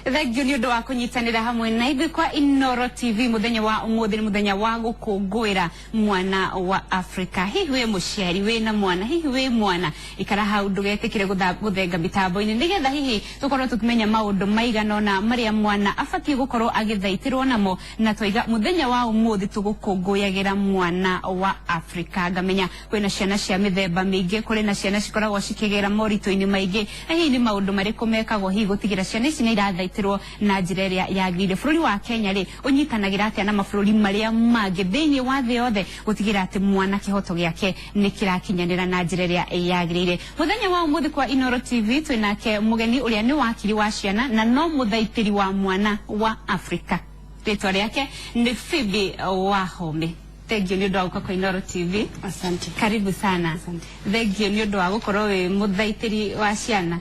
Thank you nĩ ũndũ wa kũnyitanĩra hamwe na ithuĩ kwa Inoro TV. Mũthenya wa ũmũthĩ nĩ mũthenya wa gũkũngũĩra mwana wa Afrika. Hihi wĩ mũciari wĩna mwana, hihi wĩ mwana, ikara hau ndũgetĩkĩre gũthenga mĩtambo-inĩ, nĩgetha hihi tũkorwo tũkĩmenya maũndũ maigana ũna marĩa mwana abatiĩ gũkorwo agĩthaitĩrwo namo. Na twaiga mũthenya wa ũmũthĩ tũgũkũngũyagĩra mwana wa Afrika. Ngamenya kwĩna ciana cia mĩthemba mĩingĩ, kũrĩ na ciana cikoragwo cikĩgera moritũ-inĩ maingĩ, na hihi nĩ maũndũ marĩkũ mekagwo hihi gũtigĩra ciana ici nĩ irathaitĩrwo na njĩra ĩrĩa yagĩrĩire? Bũrũri wa Kenya rĩ, ũnyitanagĩra atĩa na mabũrũri marĩa mangĩ thĩinĩ wa thĩ yothe gũtigĩra atĩ mwana kĩhoto gĩake nĩ kĩrakinyanĩra na njĩra ĩrĩa yagĩrĩire? Mũthenya wa ũmũthĩ kwa Inoro TV twĩnake mũgeni ũrĩa nĩ wakiri wa ciana na no mũthaitĩri wa mwana wa Afrika. Rĩtwa rĩake nĩ Phoebe Wahome. Thank you nĩ ũndũ wa gũka kwa Inoro TV. Asante. Karibu sana. Asante. Thank you nĩ ũndũ wa gũkorwo wĩ mũthaitĩri wa ciana.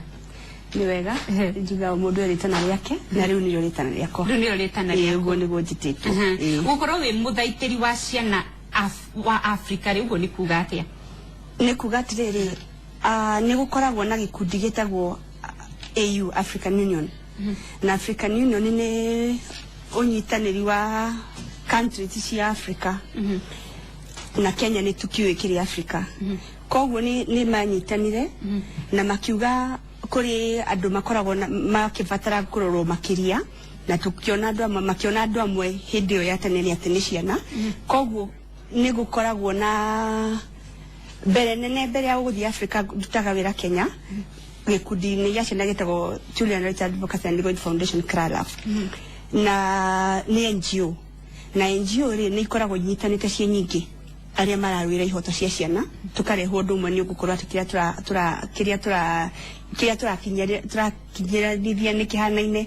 Nĩ wega. Njugaga mũndũ e rĩtana rĩake, na rĩu nĩrĩo rĩtana rĩakwa. Rĩu nĩrĩo rĩtana Ĩĩ, rĩaku. Ũguo nĩguo njĩtĩtwo. Ĩĩ. Gũkorwo wĩ mũthaitĩri wa ciana wa Afrika rĩ, ũguo nĩ kuga atĩa? Nĩ kuga atĩrĩrĩ, nĩ gũkoragwo na gĩkundi gĩtagwo AU, African Union, na African Union nĩ ũnyitanĩri wa countries cia Africa, na Kenya nĩ tukiũĩ kĩrĩ Africa. Koguo nĩ manyitanire na makiuga kũrĩ andũ makoragwo makĩbatara kũrorwo makĩria, na tukiona andũ amwe makiona andũ amwe hĩndĩ ĩyo ya tene nĩ atĩ nĩ ciana. Koguo nĩ gũkoragwo na mbere nene mbere ya gũthiĩ Africa, ndutaga wĩra Kenya gĩkundi-inĩ gĩa ciana gĩtagwo Children Rights Advocacy and Legal Foundation, CRALAF, na nĩ NGO, na NGO rĩ, nĩ ikoragwo inyitanĩte ciĩ nyingĩ arĩa mararũĩra ihoto cia ciana, tũkarehwo ũndũ ũmwe nĩ ũgũkorwo atĩ kĩrĩa tũra tũra kĩrĩa tũra kĩrĩa tũrakinyanĩrithia nĩ kĩhanaine.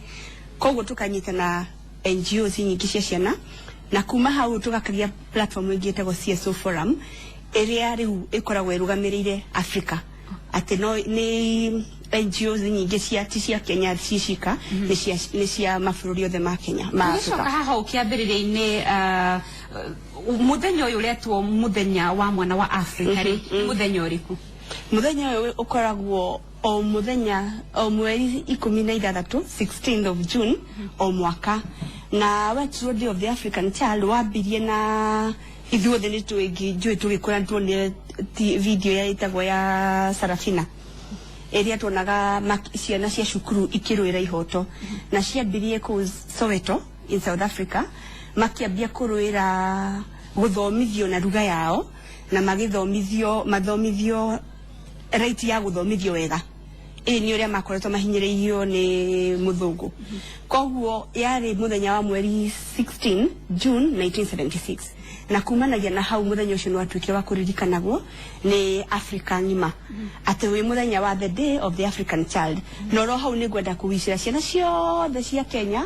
Koguo tũkanyitana NGOs nyingĩ cia ciana, na kuma hau tũgakagĩa platform ĩngĩ ĩtagwo CSO Forum, ĩrĩa rĩu ĩkoragwo ĩrũgamĩrĩire Africa, atĩ no nĩ NGOs nyingĩ cia ti cia Kenya ci cika, nĩ cia mabũrũri othe ma Kenya, ma Tũgĩcoka Africa. Haha ũkĩambĩrĩria-inĩ, mũthenya ũyũ ũretwo mũthenya wa mwana wa Afrika rĩ, nĩ mũthenya ũrĩkũ? Mũthenya ũyũ ũkoragwo o mũthenya o mweri 16, 16th of June o mwaka, na wetirwo Day of the African Child. Wambirie na ithuothe nĩ tũĩ, njũĩ tũgĩkũra nĩtuonire video ya ĩtagwo ya Sarafina, ĩrĩa tuonaga ciana cia cukuru ikĩrũĩra ihoto, na ciambirie kũu Soweto in South Africa, makĩambia kũrũĩra gũthomithio na lugha yao, na magĩthomithio, mathomithio right ya gũthomithio wega. Ĩ nĩ ũrĩa makoretwo mahinyĩrĩirio nĩ mũthũngũ. Koguo yarĩ mũthenya wa mweri 16 June 1976, na kumanagia na hau mũthenya ũcio nĩ watuĩkire wa kũririkanagwo nĩ Africa ng'ima atĩ wĩ mũthenya wa the Day of the African Child. Na oro hau nĩ ngwenda kũwicĩra ciana ciothe cia Kenya,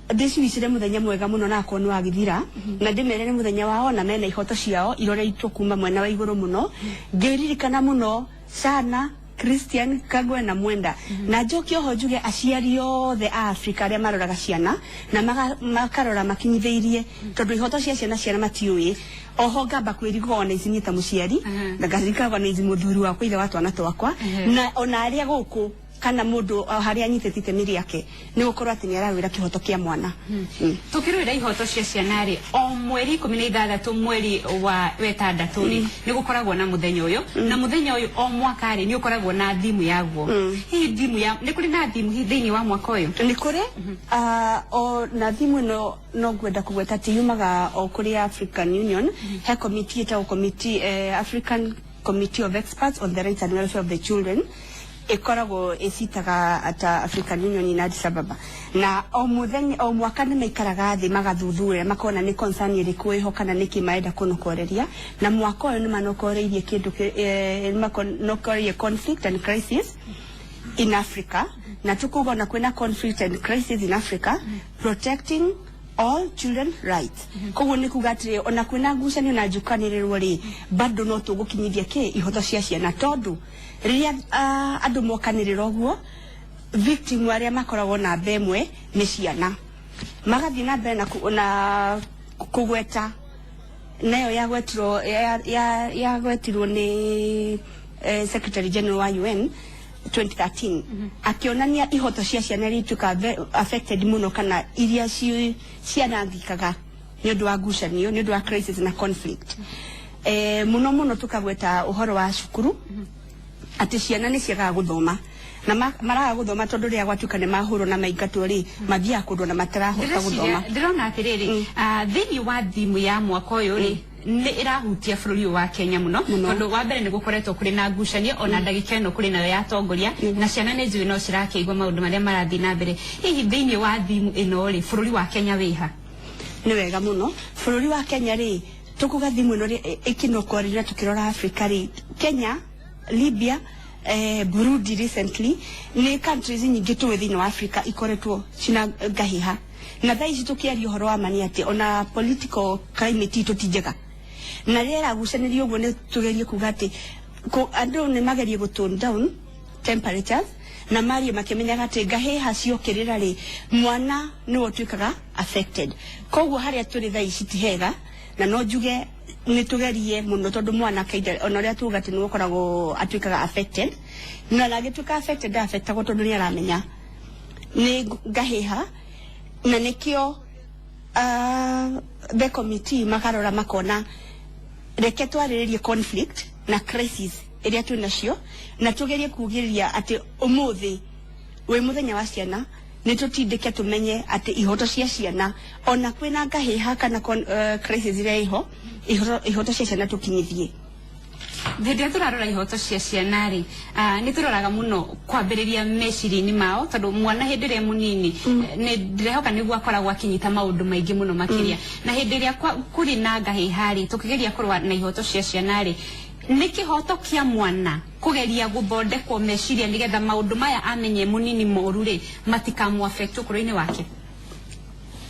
ndĩciwicĩre mũthenya mwega mũno, na akorwo nĩ wagĩthira, na ndĩmere nĩ mũthenya wao na mena ihoto ciao iroreitwo kuma mwena wa igũrũ mũno, ngĩririkana mũno sana Christian Kagwe na Mwenda. Na njoke oho njuge aciari othe a Afrika arĩa maroraga ciana na makarora makinyithĩirie, tondũ ihoto cia ciana matiũĩ. Oho ngamba kwĩrigwo ona ici niĩ ta mũciari, na ngaririkana ona ici mũthuri wakwa, ithe wa twana twakwa, na ona arĩa gũkũ kana mũndũ o harĩa anyitĩte itemi rĩake nĩ gũkorwo atĩ nĩ ararũĩra kĩhoto kĩa mwana. Tukirwira ihoto cia ciana rĩ, o mweri 16 mweri wa wetandatũ rĩ, nĩ gũkoragwo na mũthenya ũyũ, na mũthenya ũyũ o mwaka rĩ, nĩ ũkoragwo na thimu yaguo. Hihi thimu ya nĩ kũrĩ na thimu hihi thĩinĩ wa mwaka ũyũ? Nĩ kũrĩ. O na thimu ĩno no ngwenda kũgweta atĩ yumaga o kũrĩ African Union. He committee ĩtagwo committee, African Committee of Experts on the Rights and Welfare of the Children, ĩkoragwo ĩcitaga ata African Union in Addis Ababa, na o mũthenya o mwaka nĩ maikaraga thĩ magathuthuria, makona nĩ concern ĩrĩkũ ĩho kana nĩkĩ marenda kũnokoreria. Na mwaka ũyũ nĩ manokoreirie kĩndũ nĩ manokoreirie conflict and crisis in Africa, na tukuga ona kwĩna conflict and crisis in Africa, protecting all children rights. Koguo nĩ kuga atĩrĩ, ona kwĩna ngucanio na njukanĩrĩrwo rĩ, bado no tũgũkinyithia kĩ ihoto cia ciana, tondũ rĩrĩa andũ mokanĩrĩra ũguo, victim arĩa makoragwo namba ĩmwe nĩ ciana. Magathiĩ na mbere na kũgweta nayo yagwetirwo nĩ Secretary General wa UN. 2013 akĩonania ihoto cia ciana iria ituĩkaga affected mũno kana iria cianangĩkaga nĩ ũndũ wa ngucanio, nĩ ũndũ wa crisis na conflict. Mũno mũno tũkagweta ũhoro wa cukuru, atĩ ciana nĩ ciagaga gũthoma na maraga gũthoma tondũ rĩrĩa gwatuĩka nĩ mahũrwo na maingatwo rĩ, mathiaga kũndũ na matirahota gũthoma. Ndĩrona atĩrĩrĩ, thĩinĩ wa thimu ya mwaka ũyũ rĩ, nĩ ĩrahutia bũrũri ũyũ wa Kenya mũno, tondũ wa mbere nĩ gũkoretwo kũrĩ na ngucanio, ona ndagĩka ĩno kũrĩ nayo ya atongoria, na ciana nĩ njũĩ no cirakĩigua maũndũ marĩa marathiĩ na mbere. Hihi thĩinĩ wa thimu ĩno rĩ, bũrũri wa Kenya wĩha? Nĩ wega mũno. Bũrũri wa Kenya rĩ, tũkuga thimu ĩno rĩ, ĩkĩnokorera tukĩrora Africa rĩ, Kenya, Libya, Burundi recently, nĩ countries nyingĩ tũĩ thĩinĩ wa Africa ikoretwo cina ngahiha. Na thaa ici tũkĩaria ũhoro wa ma nĩ atĩ ona political climate itũ ti njega, na rĩrĩa ĩragucanĩrio ũguo nĩ tũgerie kuga atĩ andũ nĩ magerie gũ tone down temperatures na marie makĩmenyaga atĩ ngahĩha ciokĩrĩra rĩ, mwana nĩwe ũtuĩkaga affected. Koguo harĩa tũrĩ thaa ici ti hega, na no njuge nĩ tũgerie mũno tondũ mwana kaida ona ũrĩa tuga atĩ nĩwe ũkoragwo atuĩkaga affected, na agĩtuĩka affected ndaffectagwo tondũ nĩ aramenya nĩ ngahĩha, na nĩkĩo the committee makarora makona reke twarĩrĩrie conflict na crisis ĩrĩa twĩ nacio, na tũgerie kugĩrĩria atĩ ũmũthĩ wĩ mũthenya wa ciana nĩ tũtindĩke tũmenye atĩ ihoto cia ciana ona kwĩna ngahĩha kana crisis ĩrĩa ĩho, ihoto cia ciana tũkinyithie. Hĩndĩ ĩrĩa tũrarora ihoto cia ciana rĩ, nĩ tũroraga mũno kwambĩrĩria meciria-inĩ mao, tondũ mwana hĩndĩ ĩrĩa mũnini nĩ ndĩrehoka nĩguo akoragwo akĩnyita maũndũ maingĩ mũno makĩria. Na hĩndĩ ĩrĩa kũrĩ na ngahĩha rĩ, tũkĩgeria kũrũa na ihoto cia ciana rĩ, nĩ kĩhoto kĩa mwana kũgeria gũthondekwo meciria nĩgetha maũndũ maya amenye mũnini moru rĩ, matikamũ affect ũkũrũ-inĩ wake?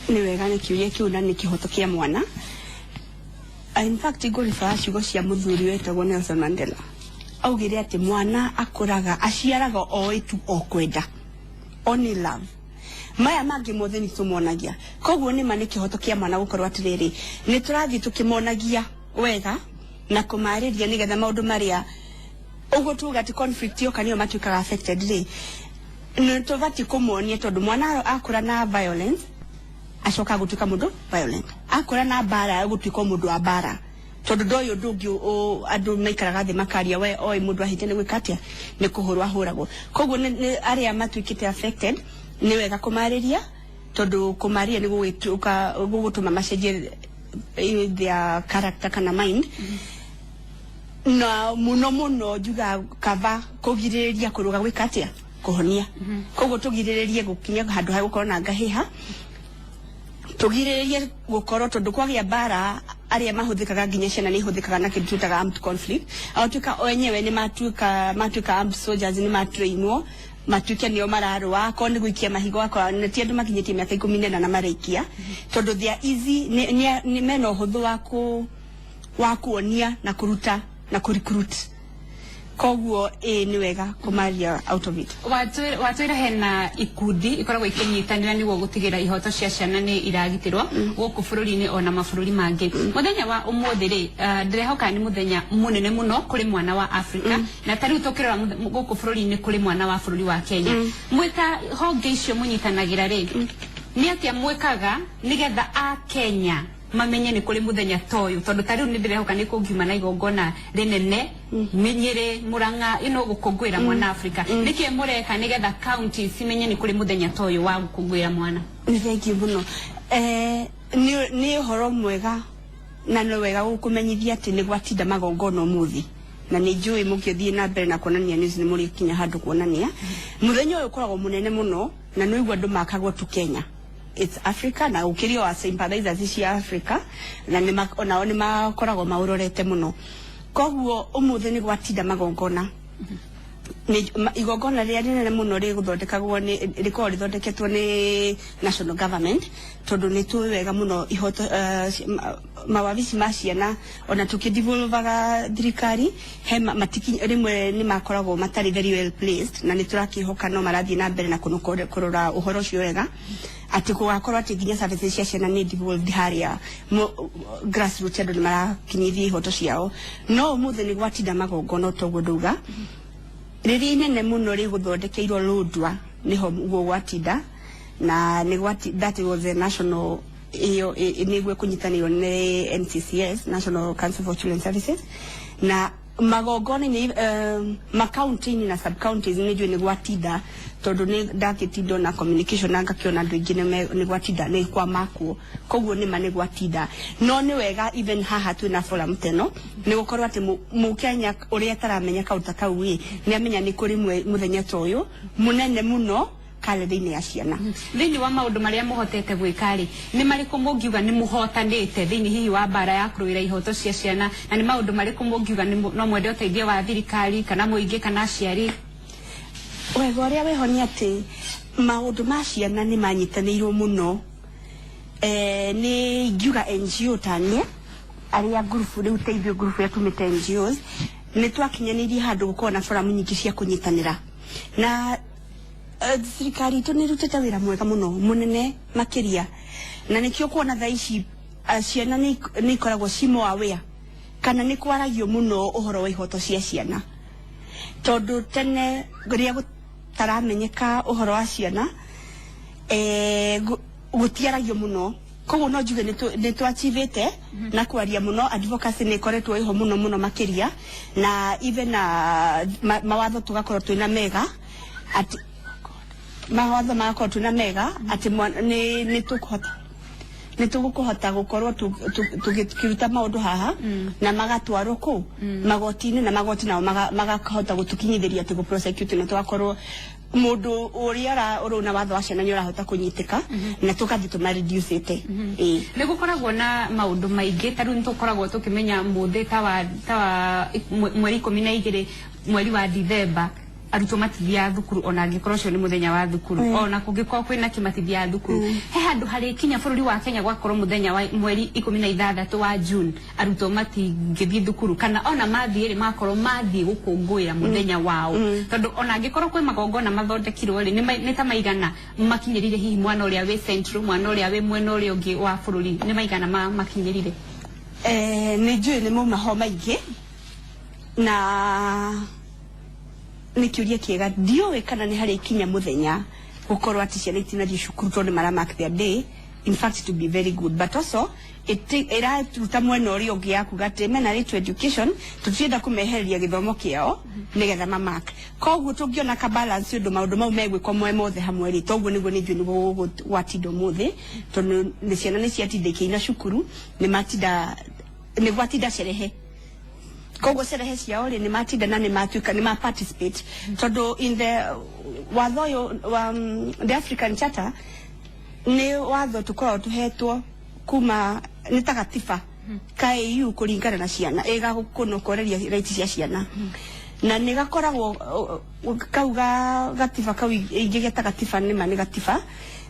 Nĩ wega nĩ kĩũria kĩu, na nĩ kĩhoto kĩa mwana. In fact, ngũribaa ciugo cia mũthuri wetagwo Nelson Mandela, augire atĩ mwana akũraga aciaraga oĩ tu o kwenda, only love, maya mangĩ mothe nĩ tũmonagia. Koguo nĩ ma nĩ kĩhoto kĩa mwana gũkorwo atĩrĩrĩ, nĩ tũrathiĩ tũkĩmonagia wega na kũmarĩria nĩgetha maũndũ marĩa ũguo tuga atĩ conflict yoka nĩyo matuĩkaga affected rĩ, nĩ tũbatiĩ kũmonia, tondũ mwana akũra na violence acoka gũtuĩka mũndũ violent, akũra na mbara gũtuĩka mũndũ wa mbara, tondũ ndoĩ ũndũ ũngĩ andũ maikaraga thĩ makaria, we oĩ mũndũ ahĩtia nĩ gwĩka atĩa, nĩ kũhũrwo ahũragwo. Koguo nĩ arĩa matuĩkĩte affected nĩ wega kũmarĩria, tondũ kũmarĩria nĩ gũgĩtuĩka gũgũtũma macenjie their character kana mind. Na mũno mũno njuga kaba kũgirĩrĩria kũrũga gwĩka atĩa, kũhonia. Koguo tũgirĩrĩrie gũkinya handũ ha gũkorwo na ngahĩha, tũgirĩrĩrie gũkorwo tondũ kwagĩa mbara arĩa mahũthĩkaga nginya ciana nĩ ihũthĩkaga na kĩndũ twĩtaga armed conflict, ao tuĩka o enyewe nĩ matuĩka armed soldiers, nĩ matrainwo matuĩke nĩo mararũa, akorwo nĩ gũikia mahigo, akorwo nĩ ti andũ makinyĩtie mĩaka 14 na maraikia, tondũ they are easy, nĩ mena ũhũthũ wa kuonia na kũruta na kũrecruit. Koguo ĩ nĩ wega kũmaria out of it. Watwĩra hena ikundi ikoragwo ikĩnyitanĩra nĩguo gũtigĩra ihoto cia ciana nĩ iragitĩrwo gũkũ bũrũri-inĩ ona mabũrũri mangĩ. Mũthenya wa ũmũthĩ rĩ, ndĩrehoka nĩ mũthenya mũnene mũno kũrĩ mwana wa Afrika, na ta rĩu tũkĩrora gũkũ bũrũri-inĩ kũrĩ mwana wa bũrũri wa Kenya. Mwĩta honge icio mũnyitanagĩra rĩ, nĩ atĩa mwĩkaga nĩgetha a Kenya mamenye nĩ kũrĩ mũthenya ta ũyũ? Tondũ ta rĩu nĩ ndĩrehoka nĩ kũngiuma na igongona rĩnene Nyĩrĩ, Murang'a, ino gũkũngũĩra mwana Afrika. Nĩkĩ mũreka nĩgetha county cimenye nĩ kũrĩ mũthenya ta ũyũ wa gũkũngũĩra mwana? Nĩ thengiũ mũno. Nĩ ũhoro mwega na nĩ wega gũkũmenyithia atĩ nĩ gwatinda magongona ũmũthĩ, na nĩ njũĩ mũngĩthiĩ na mbere na kuonania news nĩ mũrĩkinya handũ kuonania mũthenya ũyũ ũkoragwo mũnene mũno, na nĩ ũigua andũ makagwo tu Kenya, it's Africa, na ũkĩrĩ wa sympathizers cia Africa na nĩ onao nĩ makoragwo maũrorete mũno. Koguo ũmũthĩ nĩ gwatinda magongona. Igongona rĩrĩa rĩnene mũno rĩgũthondekagwo nĩ rĩkoragwo rĩthondeketwo nĩ national government, tondũ nĩ tũĩ wega mũno ihoto mawabici ma ciana ona tũkĩdevolvaga thirikari he matiki rĩmwe nĩ makoragwo matarĩ very well placed, na nĩ tũrakĩhoka no marathiĩ na mbere na kũrora ũhoro ũcio wega atĩ gũgakorwo atĩ nginya services cia ciana nĩ devolved harĩa grassroots, andũ nĩ marakinyithia ihoto ciao. No ũmũthĩ nĩ gwatinda magongona toguo ndauga. Rĩrĩa inene mũno rĩgũthondekeirwo Lodwar, nĩho guo gwatinda na nĩ gwati, that was the national, iyo nĩguo ĩkũnyitanĩirwo nĩ NCCS, National Council for Children Services, na magongona-inĩ, makaunti-inĩ na sub counties nĩ njũĩ nĩ gwatinda, tondũ nĩ ndakĩtinda na communication na ngakĩona andũ aingĩ nĩ gwatinda nĩ kwa makwo, koguo nĩ ma nĩ gwatinda. No nĩ wega even haha twĩna forum teno nĩ gũkorwo atĩ Mũkenya ũrĩa ataramenya kaũndũ ta kau ĩ nĩ amenya nĩ kũrĩ mũthenya ta ũyũ mũnene mũno karenda-inĩ ya ciana. Thĩinĩ wa maũndũ marĩa mũhotete gwĩka rĩ, nĩ marĩkũ mũngiuga nĩ mũhotanĩte thĩinĩ hihi wa mbara ya kũrũĩra ihoto cia ciana, na nĩ maũndũ marĩkũ mũngiuga no mwende ũteithio wa thirikari kana mũingĩ kana aciari? Wega ũrĩa wĩho nĩ atĩ maũndũ ma ciana nĩ manyitanĩirwo mũno, nĩ ingiuga NGO tanie arĩa ngurubu rĩu teithio ngurubu ya tumĩte NGOs nĩ twakinyanĩirie handũ gũkorwo na forum nyingĩ cia kũnyitanĩra na thirikari itũ nĩ ĩrutĩte wĩra mwega mũno mũnene makĩria, na nĩkĩo kuona thaa ici ciana nĩ ikoragwo ci more aware kana nĩ kwaragio mũno ũhoro wa ihoto cia ciana, tondũ tene rĩrĩa gũtaramenyeka ũhoro wa ciana, gũtiaragio mũno. Koguo no njuge nĩ twachivĩte na kwaria mũno, advocacy nĩ ĩkoretwo ĩho mũno mũno makĩria, na even na mawatho tũgakorwo twĩna mega, atĩ mawatho magakorwo twĩna mega atĩ nĩ tũkũhota, nĩ tũgũkũhota gũkorwo tũkĩruta maũndũ haha na magatwarwo kũ magoti-inĩ, na magoti nao magakahota gũtũkinyithĩria atĩ gũ-prosecute, na tũgakorwo mũndũ ũrĩa ũrona watho wa ciana nĩ ũrahota kũnyitĩka na tũgathiĩ tũmareducĩte. Ĩĩ. Nĩ gũkoragwo na maũndũ maingĩ, ta rĩu nĩ tũkoragwo tũkĩmenya mũthĩ ta wa mweri 12 mweri wa Dithemba arutwo matithiaga thukuru, ona angĩkorwo ũcio nĩ mũthenya wa thukuru, ona kũngĩkorwo kwĩna kĩ matithiaga thukuru. He handũ harĩkinya bũrũri wa Kenya gwakorwo mũthenya wa mweri 16 wa June arutwo matingĩthiĩ thukuru, kana ona mathiĩ rĩ, makorwo mathiĩ gũkũngũĩra mũthenya wao, tondũ ona angĩkorwo kwĩ magongona mathondekirwo rĩ, nĩ ta maigana makinyĩrire hihi mwana ũrĩa wĩ central, mwana ũrĩa wĩ mwena ũrĩa ũngĩ wa bũrũri, nĩ maigana makinyĩrire? Nĩ njũĩ nĩ mauma ho maingĩ na nĩ kĩũria kĩega. Ndiũĩ kana nĩ harĩ ikinya mũthenya gũkorwo atĩ ciana itinathiĩ cukuru tondũ mara mark their day. In fact, to be very good, but also ĩraruta mwena ũrĩa ũngĩ ya kuga atĩ mena right to education, tũtirenda kũmehereria gĩthomo kĩao nĩgetha mamark. Koguo tũngĩona ka balance ũndũ maũndũ mau megwĩkwo moe mothe hamwe rĩ, toguo nĩguo nĩ njũĩ nĩguo gwatinda ũmũthĩ, tondũ nĩ ciana nĩ ciatinda ikĩina cukuru, nĩ matinda, nĩ gwatinda cerehe. Koguo cerehe ciao rĩ, nĩ matinda na nĩ matuĩka nĩ ma participate, tondũ in the watho ũyũ wa the African Charter nĩ watho tũkoragwo tũhetwo kuma nĩ ta gatiba ka AU kũringana na ciana, ĩgakũnokoreria right cia ciana, na nĩ gakoragwo kau ga gatiba kau ingĩgeta gatiba, nĩ ma nĩ gatiba,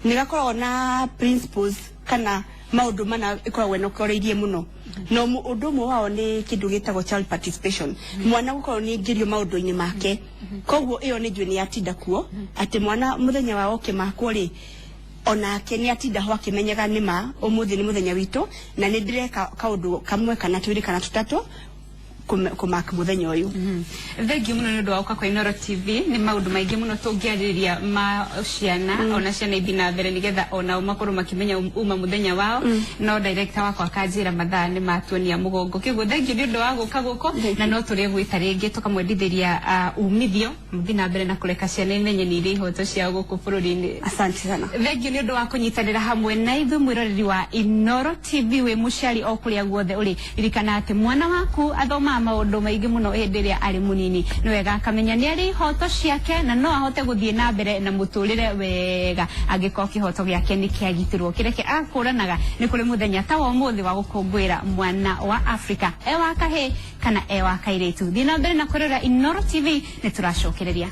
nĩ gakoragwo na principles kana maũndũ mana ĩkoragwo ĩnokoreirie mũno, no ũndũ ũmwe wao nĩ kĩndũ gĩtagwo child participation, mwana gũkorwo nĩ aingĩrio maũndũ-inĩ make. Koguo ĩyo nĩ njũĩ nĩ yatinda kuo atĩ mwana mũthenya wao ũkĩmakwo rĩ, onake nĩ atinda ho akĩmenyaga nĩ ma ũmũthĩ nĩ mũthenya witũ na nĩ ndĩreka kaũndũ kamwe kana twĩrĩ kana tũtatũ kũmark mũthenya ũyũ. Thengiũ mũno nĩ ũndũ wa gũka kwa Inooro TV. Nĩ maũndũ maingĩ mũno tũngĩarĩrĩria ma ciana, ona ciana ithi na mbere nĩgetha onao makorwo makĩmenya uma mũthenya wao, no director wakwa akanjĩra mathaa nĩ matuonia mũgongo. Kĩguo thengiũ nĩ ũndũ wa gũka gũkũ, na no tũrĩe gwĩta rĩngĩ tũkamwendithĩria umithio mũthiĩ na mbere na kũreka ciana imenye nĩ irĩ ihoto ciao gũkũ bũrũri-inĩ. Asante sana. Thengiũ nĩ ũndũ wa kũnyitanĩra hamwe na ithuĩ, mwĩroreri wa Inooro TV. Wĩ mũciari o kũrĩa guothe ũrĩ, ririkana atĩ mwana waku athomaga maũndũ maingĩ mũno hĩndĩ ĩrĩa arĩ mũnini. Nĩ wega akamenya nĩ arĩ ihoto ciake na no ahote gũthiĩ na mbere na mũtũrĩre wega angĩkorwo kĩhoto gĩake nĩ kĩagitĩrwo. Kĩreke akũranaga nĩ kũrĩ mũthenya ta wa ũmũthĩ wa gũkũngũĩra mwana wa Afrika, e wa kahĩĩ kana e wa kairĩtu. Thiĩ na mbere na kwĩrorera Inooro TV, nĩ tũracokereria.